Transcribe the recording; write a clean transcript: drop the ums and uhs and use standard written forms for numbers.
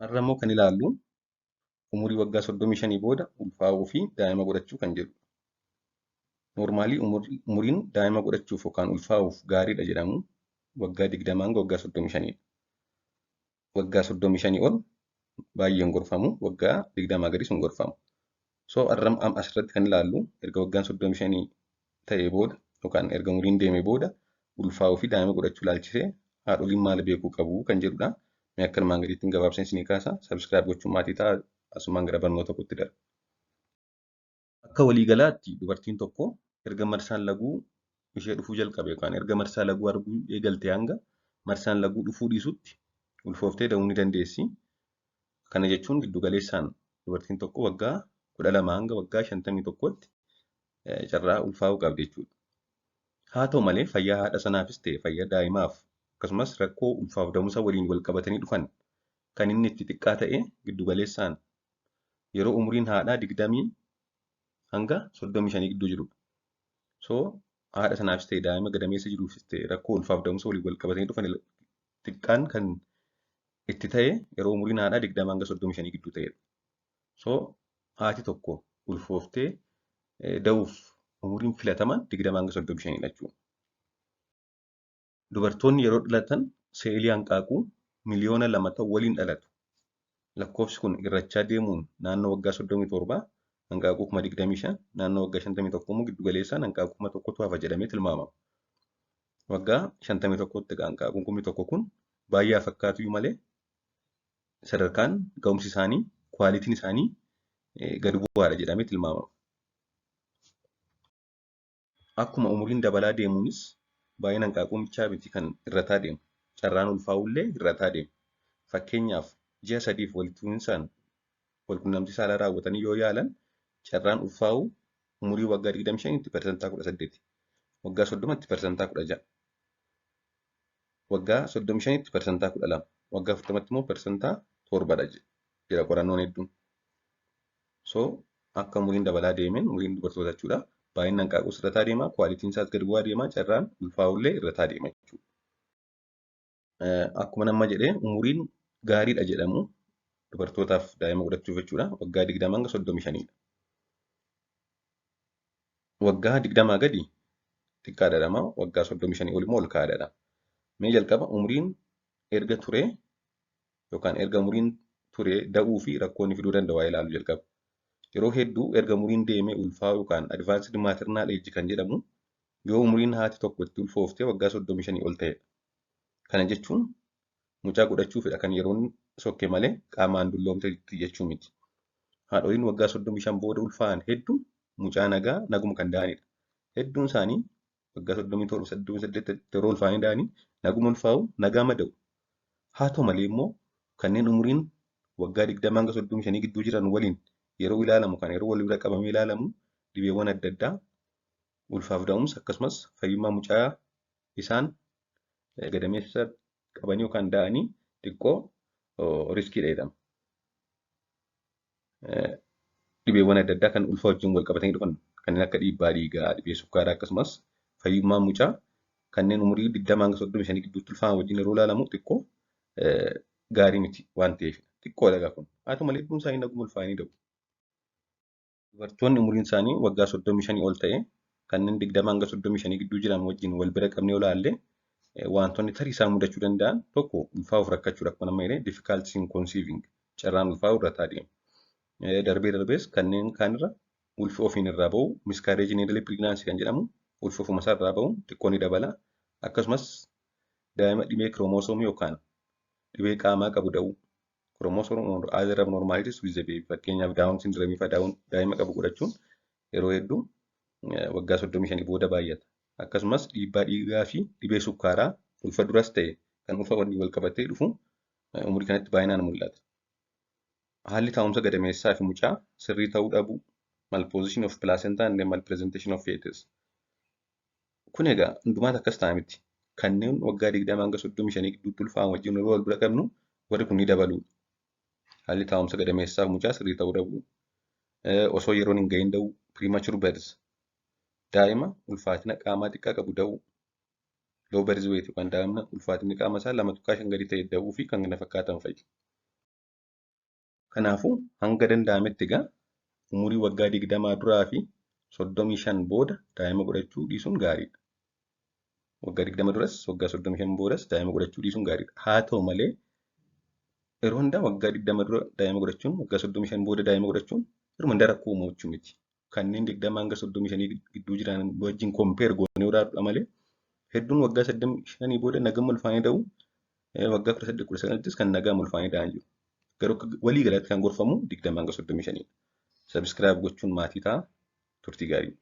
Har'a immoo kan ilaallu umurii waggaa 35 booda ulfaa'uu fi daa'ima godhachuu kan jedhu. Normally umuriin daa'ima godhachuuf yookaan ulfaa'uuf gaariidha jedhamu waggaa 20 hanga waggaa 35dha. Waggaa 35 ol baay'ee hin gorfamu, waggaa 20 gadis hin gorfamu. So har'a asirratti kan ilaallu erga waggaan 35 ta'ee booda yookaan erga umuriin deemee booda ulfaa'uu fi daa'ima godhachuu ilaalchisee haadholiin maal beekuu qabu kan jedhudha. Mee akka armaan gadiitti gabaabseen isinii kaasa. Subscribe gochuun maatii ta'a. Asumaan gara barnoota kootti darba. Akka waliigalaatti dubartiin tokko erga marsaan laguu ishee dhufuu jalqabe yookaan erga marsaa laguu arguu eegalte hanga marsaan laguu dhufuu dhiisutti ulfooftee da'uu ni dandeessi. Kana jechuun giddu galeessaan dubartiin tokko waggaa 12 hanga waggaa 51tti carraa ulfaa'uu qabdi jechuudha. Haa ta'u malee fayyaa haadha sanaafis ta'e fayyaa daa'imaaf akkasumas rakkoo ulfaaf da'umsa waliin wal qabatanii dhufan kan inni itti xiqqaa ta'e giddu galeessaan yeroo umuriin haadhaa 20 hanga 35 gidduu jirudha. So haadha sanaafis ta'e daa'ima gadameessa jiruufis ta'e rakkoo ulfaaf da'umsa waliin wal qabatanii dhufan xiqqaan kan itti ta'e yeroo umuriin haadhaa 20 hanga 35 gidduu ta'edha. So haati tokko ulfooftee da'uuf umuriin filataman 20 hanga 35 dha jechuudha. Dubartoonni yeroo dhalatan seelii hanqaaquu 2 miliyoona ta'u waliin dhalatu. Lakkoofsi kun hir'achaa deemuun naannoo waggaa 37 hanqaaquu 25,000, naannoo waggaa 51 immoo giddu galeessaan hanqaaquu 1,000tu hafa jedhamee tilmaamama. Waggaa 51tti hanqaaquun 1,000 kun baay'ee fakkaatu malee sadarkaan ga'umsi isaanii, qualityn isaanii gadi bu'aadha jedhamee tilmaamama. Akkuma umuriin dabalaa deemuunis baay'een hanqaaquu michaa miti kan hir'ataa deemu. Carraan ulfaa'ullee hir'ataa deema. Fakkeenyaaf, ji'a 3f walitti fufinsaan walqunnamtii saalaa raawwatanii yoo yaalan carraan ulfaa'uu umurii waggaa 25tti 18%. Waggaa 30tti 16%. Waggaa 35tti 12%. Waggaa 40tti immoo 7%dha jedha qorannoon hedduun. So akka umuriin dabalaa deemeen, umuriin dubartoota jechuudha, baay'inni hanqaaquu hir'ataa deema, qualityn isaas gadi bu'aa deema, carraan ulfaa'ullee hir'ataa deema jechuudha. Akkuma nama jedhee umuriin gaariidha jedhamu dubartootaaf daa'ima godhachuuf jechuudha waggaa 20 hanga 35dha. Waggaa 20 gadi xiqqaadha jedhama, waggaa 35 ol immoo ol ka'aadha. Mee jalqaba umuriin erga turee yookaan erga umuriin turee da'uu fi rakkoo inni fiduu danda'u haa ilaallu jalqaba. Yeroo hedduu erga umuriin deemee ulfaa'uu yookaan advanced maternal age kan jedhamu yoo umuriin haati tokko itti ulfooftee waggaa 35 ol ta'edha. Kana jechuun mucaa godhachuufidha kan yeroon sokke malee qaamaan dulloomte jechuu miti. Haadholiin waggaa 35 booda ulfaa'an hedduun mucaa nagaa naguma kan da'anidha. Hedduun isaanii waggaa 37, 38 yeroo ulfaa'anii da'anii naguma ulfaa'u, nagaa mada'u. Haa ta'u malee immoo kanneen umuriin waggaa 20 hanga 35 gidduu jiran waliin yeroo ilaalamu, kan yeroo wal bira qabamee ilaalamu, dhibeewwan adda addaa ulfaaf da'umsa akkasumas fayyummaa mucaa isaan gadameessa qabanii yookaan da'anii xiqqoo riskiidha jedhama. Dhibeewwan adda addaa kan ulfa wajjin wal qabatanii dhufan kanneen akka dhiibbaa dhiigaa, dhibee sukkaaraa akkasumas fayyummaan mucaa kanneen umurii 20 hanga 35 gidduutti ulfaa'an wajjin yeroo ilaalamu xiqqoo gaarii miti waan ta'eef. Xiqqoodha egaa kun. Haa ta'u malee hedduun isaanii naguma ulfaa'anii da'u. Dubartoonni umuriin isaanii waggaa 35 ol ta'e kanneen 20 hanga 35 gidduu jiran wajjin wal bira qabnee yoo ilaalle, wantoonni tarii isaan mudachuu danda'an tokko ulfaa'uuf rakkachuudha, akkuma nama jedhee difficulties in conceiving, carraan ulfaa'uu irra deema. Darbee darbees kanneen kaanirra ulfi ofiin irraa ba'u, miscarriage in early pregnancy kan jedhamu, ulfi ofuma isaa irraa ba'u xiqqoo ni dabala. Akkasumas daa'ima dhibee kiroomosoomii yookaan dhibee qaamaa qabu da'uu, chromosome or other abnormalities with the baby, fakkeenyaaf Down syndrome fa'aa daa'ima qabu godhachuun yeroo hedduu waggaa 35 booda baay'ata. Akkasumas dhiibbaa dhiigaa fi dhibee sukkaaraa ulfa duras ta'e kan ulfa waliin wal qabatee dhufu umurii kanatti baay'inaan mul'ata. Haalli taa'umsa gadameessaa fi mucaa sirrii ta'uu dhabuu, malposition of placenta and malpresentation of fetus. Kun egaa hundumaatti akkas ta'a miti. Kanneen waggaa 20 hanga 35 gidduutti ulfaa'an wajjin yeroo wal bira qabnu warri kun ni dabalu. Haalli taa'umsa gadameessaa fi mucaa sirrii ta'uu dhabuu, osoo yeroon hin gahin da'uu, premature birth, daa'ima ulfaatina qaamaa xiqqaa qabu da'uu, low birth weight yookaan daa'ima ulfaatinni qaama isaa 2.5 gadi ta'e da'uu fi kan kana fakkaatan fa'i. Kanaafuu hanga danda'ametti egaa umurii waggaa 20 duraa fi 35 booda daa'ima godhachuu dhiisuun gaariidha. Waggaa 20 duras waggaa 35 boodas daa'ima godhachuu dhiisuun gaariidha. Haa ta'u malee yeroo hundaa waggaa 20 dura daa'ima godhachuun waggaa 35 booda daa'ima godhachuun yeroo hundaa rakkoo uumuu jechuu miti. Kanneen 20 hanga 35 gidduu jiran wajjin compare goonee ilaaluudha malee hedduun waggaa 35 booda nagaan ulfaanii da'u, waggaa 18 19ttis kan nagaan ulfaanii da'an jiru. Garuu walii galaatti kan gorfamu 20 hanga 35 dha. Subscribe gochuun maatii ta'a. Turtii gaarii.